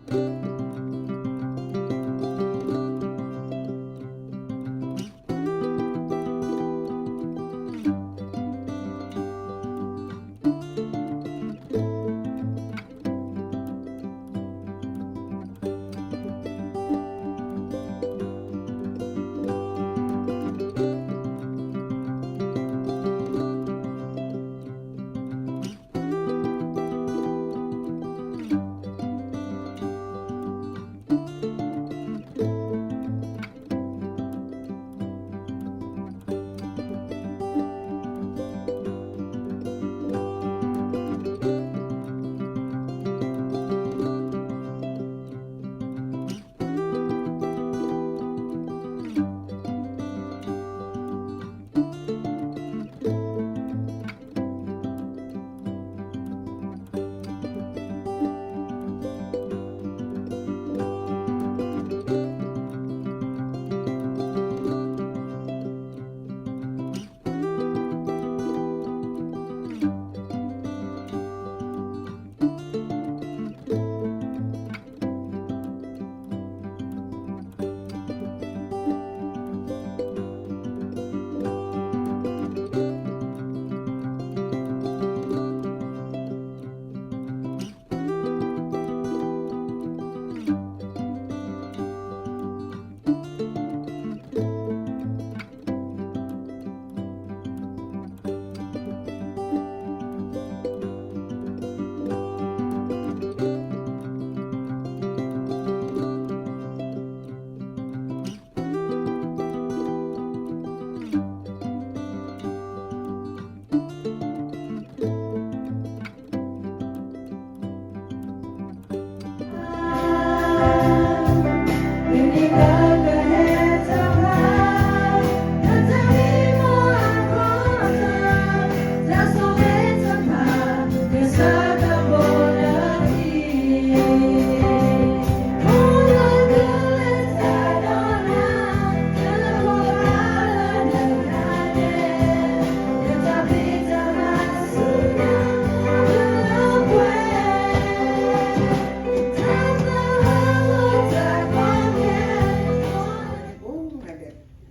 ယ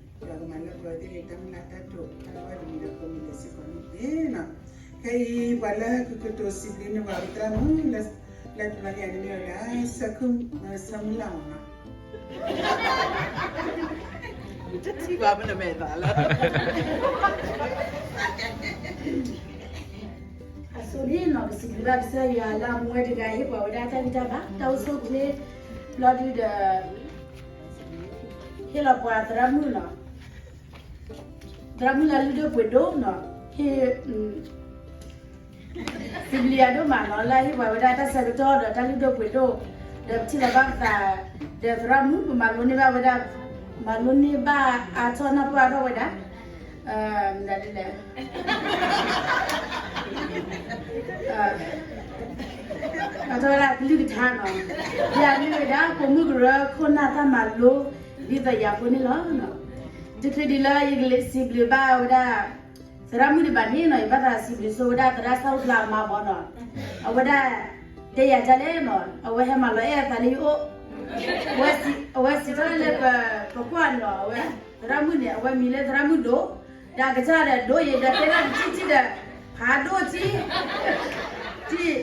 ကမၤလၢပှဲၤသ့ၣ်တၢ်မုၢ်လၢ်တၢ်တိာ်တၢ်လၢဝဲတမံၤဒီးကိးမံၤဒဲးစ့ၢ်ကီးန့ၣ်တက့ၢ်နီၤ. ခဲအံၤပှၤလၢကကတိၤစံးဘျုးန့ၢ်ပှၤသရၣ်မုၣ်လၢ လၢတဘျီညါန့ၣ်မ့ၢ်ဝဲဒၣ် ဆၢမုၢ်လၢ်မးနီၤ. တထံၣ်ဘၣ်မ့ၢ်နမဲာ်သးလၢ အဆိန့ၣ်နီၤ ပစံးဘျုးဘၣ်ကစၢ်ယွၤလၢအမူဝဲတဂၤ ဟ့ၣ်ပှၤဝဲဒၣ်တၢ်ဂံၢ်တၢ်ဘါ တၢ်အိၣ်ဆူၣ်အိၣ်ချ့ ဘျီဒုဒီး ဟ့ၣ်လီၤပှၤသရၣ်မုၣ်နီၤ သရၣ်မုၣ်လၢလုၢ်ဒိၣ်ပှ့ၤဒိၣ်နီၤ ဟ့ၣ် စံးဘျုးယွၤဒိၣ်မးနီၤ လၢဟ့ၣ်ပှၤဝဲဒၣ်တၢ်ဆၢကတီၢ်ဒီးတၢ်လုၢ်ဒိၣ်ပှ့ၤဒိၣ် ဒီးပထံၣ်လီၤဘၣ်ပသး ဒီးသရၣ်မုၣ် ပမၤလိန့ၢ်ဘၣ်ဝဲဒၣ် မၤလိန့ၢ်ဘၣ်အါထီၣ်နၢ်ပၢၢ်အါထီၣ်ဝဲဒၣ် မနုၤလဲၣ် အါထီၣ်ဝဲဒၣ်ကလုၢ်ကထါနီၤ ယၤမ့ၢ်ဝဲဒၣ် ပိာ်မုၣ်ကရၢခိၣ်နၢ်တၢ်မၤလိ ဒ်သိးယၤဖိန့ၣ်လီၤ. တချုးဒံးလၢယကလဲၤစံးဘျုးဘၣ်ဝဲဒၣ် သရၣ်မုၣ်ဒံးဘၣ်န့ၣ်နီၤ ယဘၣ်သးစံးဘျုးဆိဝဲဒၣ်သရၣ်ဆၣ်အိၣ်ဖျါအမါဘီနီၤ အဝဲဒၣ် တဲယၤဒ်လဲၣ်နီၤ အဝဲဟဲမၤလီၤအဲၣ်အသးလၢယအိၣ် အဝဲစံးထီၣ်လၢပကွၢ်နီၤ အဝဲ သရၣ်မုၣ်န့ၣ် အဝဲမံၤလၢသရၣ်မုၣ်ဒိၣ် ဒီးကစၢ်ဒီးဒိၣ်ယဲ ဒီးတဲဒၣ်တထံၣ်ထံၣ်ဒီး ဖးဒိၣ်ထံ ထံၣ်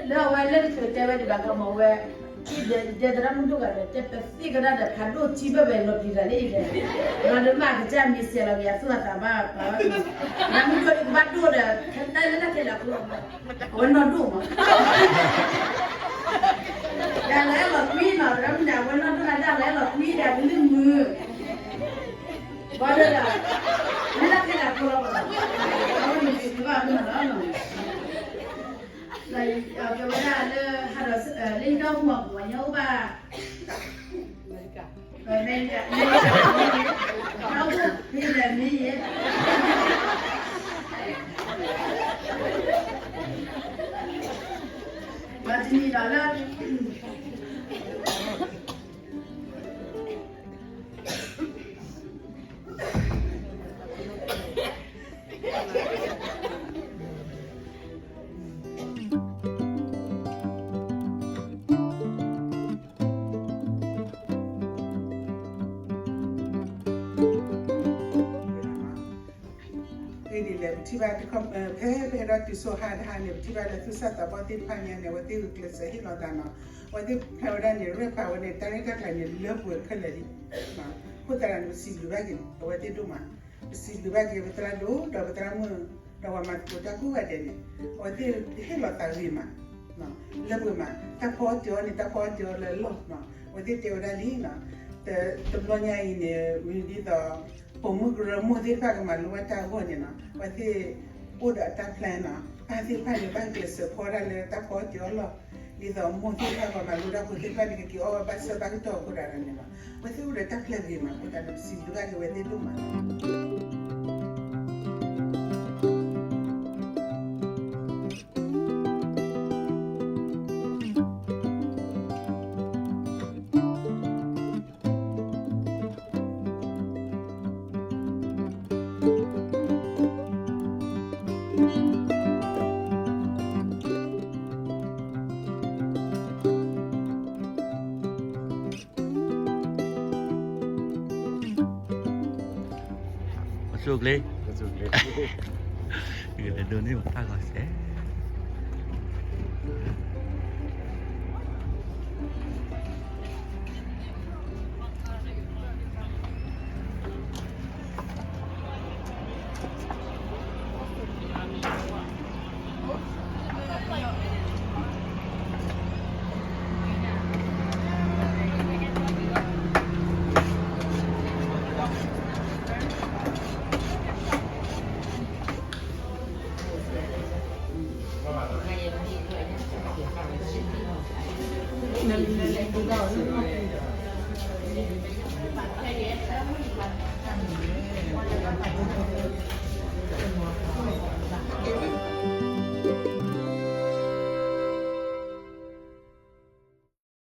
လၢအဝဲလၢတချုးတဲဝဲဒံးဘၣ်ကမီၤဝဲ ထံၣ်ဒီးယတဲသရၣ်မုၣ်ဒိၣ်ဂၤဒီး တဲပသ့ၣ်ကဒါဒီးဖးဒိၣ်ထံဘၣ်ဝဲလီၤပျံၤတၢ်လၢအံၤဒီး ဒီးလၢမ့ၢ်ကစၢ်မံၤစဲးလီၤက့ၤ အသူၣ်အသးဘၣ်ပာ်ဘၣ် သရၣ်မုၣ်ဒိၣ်ဒံးကဘၣ်ဒိၣ်ဒီး ခဲတၢ်လၢတၢ်ခဲလၢာ်အဃိ အဝဲနီၢ်ဒိၣ်မး တၢ်လီၤအဲၣ်လီၤကွံနီၤ သရၣ်မုၣ်န့ၣ် အဝဲနီၢ်ဒိၣ်န့ၣ် တၢ်လီၤအဲၣ်လီၤကွံဒီးကလုၢ်မုာ် ဘၣ်ဒီး လၢတၢ်ခဲလၢာ်အဃိလီၤ အဝဲန့ၣ်စံးဘျုးဘၣ်အဃိန့ၣ်လီၤ ကဲဝဲဒၣ်လၢ ဟးဒီး လၢယဒီမါပူၤ ညၣ်အိၣ်ဘၣ် အမဲရကၤ အမဲရကၤ အမဲရကၤ အမဲရကၤ အမဲရကၤ ဘၣ်တနံၤဒီးလၢ ပထံၣ်ဘၣ်တခီ ဖဲပဟဲဒီးတုၤစိဟါတဟါန့ၣ် ပထံၣ်ဘၣ်လၢသူၣ်စၢ်သးဘီၣ်သ့ၣ်တဖၣ်ညါန့ၣ် အဝဲသ့ၣ်ဂုာ်ကျဲးစၢးဟ့ၣ်လီၤသးနီၤ. အဝဲသ့ၣ်ဖျါဝဲဒၣ်န့ၣ် ရဲၣ်ပာ်ဝဲန့ၣ် တၢ်ရဲၣ်တၢ်ကျဲၤန့ၣ် လၢပှဲၤခဲလၢာ်လံ. အဃိသတးဒီးန့ၣ် ပစံးဘျုးဘၣ်က့ၤ အဝဲသ့ၣ်ဒိၣ်မး, ပစံးဘျုးဘၣ်က့ၤ ပသရၣ်ဒိၣ် ဒီးပသရၣ်မုၣ် ဒီးပှၤမၤသကိးတၢ်ကိးဂၤဒဲးန့ၣ် အဝဲသ့ၣ်ဟ့ၣ်လီၤသးဂ့ၤမး လၢပှဲၤမး တၢ်ဖီအီၣ်တ့ၤအီၤန့ၣ် တၢ်ဖီအီၣ်တ့ၤအီၤလၢအလီၢ်နီၤ. အဝဲသ့ၣ်တဲဝဲဒၣ်လံနီၤ, တဘျီညါအံၤန့ၣ် ဝံၤဒ်သိး ပိာ်မုၣ်ကရၢမိၢ်သ့ၣ်တဖၣ်ကမၤလိဘၣ်တၢ်အဂီၢ်န့ၣ်နီၤ, အဝဲသ့ၣ်အိၣ်ဒီးအတၢ် plan နီၤ, ပၢ်သ့ၣ်တဖၣ်န့ၣ် ဘၣ်ကျဲးစၢးဖီဒၣ်လၢတၢ်ဖီအီၣ်တ့ၤအီၤလီၢ်, ဒ်သိးမိၢ်သ့ၣ်တဖၣ်ပှၤမၤလိတၢ်ဖိသ့ၣ်တဖၣ်န့ၣ် ကက့ၤအီၣ်ဝဲဘၣ်ဆၢဘၣ်ကတီၢ်အဃိဒၣ်န့ၣ်နီၤ, အဝဲသ့ၣ်အိၣ်ဒီးတၢ် plan ဂ့ၤမး အဃိသတးဒီး ပစံးဘျုးဘၣ်က့ၤအဝဲသ့ၣ်ဒိၣ်မး ပဆိၣ်ကျ့, ပဆိၣ်ကျ့, ယကလဲၤဒိးန့ၢ်ပတၢ်ဂီၤစဲး.